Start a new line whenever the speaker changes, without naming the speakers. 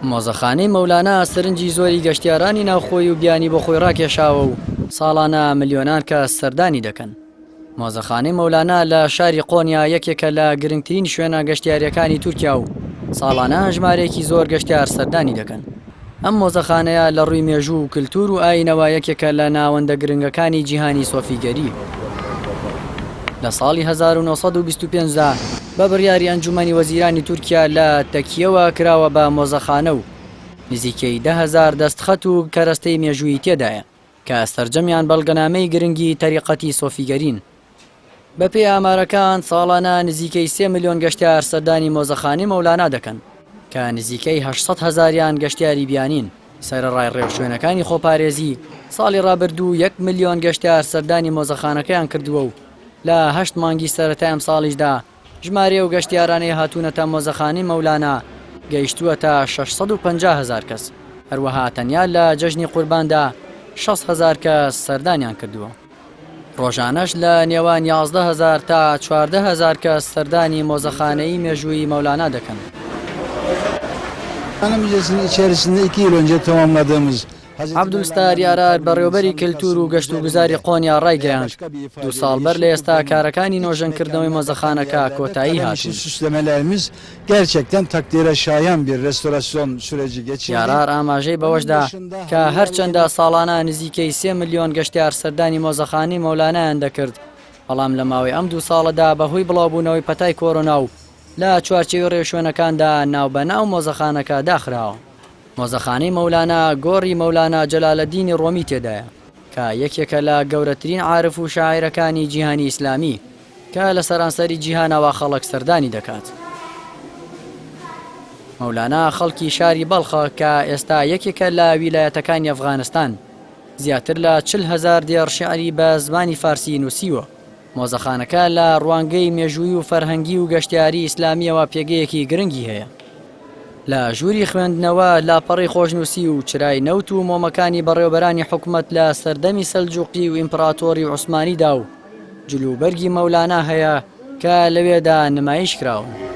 مۆزەخانەی مەولانا سەرنجی زۆری گەشتیارانی ناوخۆی و بیانی بۆ خۆی ڕاکێشاوە و ساڵانە ملیۆنان کەس سەردانی دەکەن. مۆزەخانەی مەولانا لە شاری قۆنیا یەکێکە لە گرنگترین شوێنە گەشتیارییەکانی تورکیا و ساڵانە ژمارەیەکی زۆر گەشتیار سەردانی دەکەن. ئەم مۆزەخانەیە لە ڕووی مێژوو و کلتور و ئایینەوە یەکێکە لە ناوەندە گرنگەکانی جیهانی سۆفیگەری. لە ساڵی 1925 دا بە بڕیاری ئەنجومەنی وەزیرانی تورکیا لە تەکیەوە کراوە بە مۆزەخانە و نزیکەی 10,000 دەستخەت و کەرەستەی مێژوویی تێدایە کە سەرجەمیان بەڵگەنامەی گرنگی تەریقەتی سۆفیگەرین. بەپێی ئامارەکان ساڵانە نزیکەی سێ ملیۆن گەشتیار سەردانی مۆزەخانەی مەولانا دەکەن کە نزیکەی 800 هەزاریان گەشتیاری بیانین، سەرەڕای ڕێوشوێنەکانی خۆپارێزی، ساڵی ڕابردوو یەک ملیۆن گەشتیار سەردانی مۆزەخانەکەیان کردووە و لە هەشت مانگی سەرەتای ئەمساڵیشدا ژمارەی ئەو گەشتیارانەی هاتوونەتە مۆزەخانەی مەولانا گەیشتووەتە 650 هەزار کەس، هەروەها تەنیا لە جەژنی قورباندا 60 هەزار کەس سەردانیان کردووە. ڕۆژانەش لە نێوان 11 هەزار تا 14 هەزار کەس سەردانی مۆزەخانەی مێژوویی مەولانا دەکەن.
Müzesi'nin içerisinde 2 yıl önce tamamladığımız
عەبدولستار یارار بەڕێوبەری کەلتور و گەشت و گوزاری قۆنیا ڕایگەیاند، دوو ساڵ بەر لە ئێستا کارەکانی نۆژەنکردنەوەی مۆزەخانەکە کۆتایی هاتوون.
Süslemelerimiz gerçekten takdire şayan bir restorasyon süreci geçirdi.
یارار ئاماژەی بەوەشدا کە هەرچەندە ساڵانە نزیکەی سێ ملیۆن گەشتیار سەردانی مۆزەخانەی مەولانایان دەکرد، بەڵام لە ماوەی ئەم دوو ساڵەدا بەهۆی بڵاوبوونەوەی پەتای کۆرۆنا و لە چوارچێوەی ڕێوشوێنەکاندا ناوبەناو مۆزەخانەکە داخراوە. مۆزەخانەی مەولانا گۆڕی مەولانا جەلالەدینی ڕۆمی تێدایە کە یەکێکە لە گەورەترین عارف و شاعیرەکانی جیهانی ئیسلامی کە لە سەرانسەری جیهانەوە خەڵک سەردانی دەکات. مەولانا خەڵکی شاری بەڵخە کە ئێستا یەکێکە لە ویلایەتەکانی ئەفغانستان، زیاتر لە 40 هەزار دێڕ شیعری بە زمانی فارسی نووسیوە. مۆزەخانەکە لە ڕوانگەی مێژوویی و فەرهەنگی و گەشتیاری ئیسلامییەوە پێگەیەکی گرنگی هەیە. لە ژووری خوێندنەوە لاپەڕەی خۆشنووسی و چرای نەوت و مۆمەکانی بەڕێوەبەرانی حکومەت لە سەردەمی سەلجوقی و ئیمپڕاتۆری عوسمانیدا و جلوبەرگی مەولانا هەیە کە لەوێدا نمایش کراون.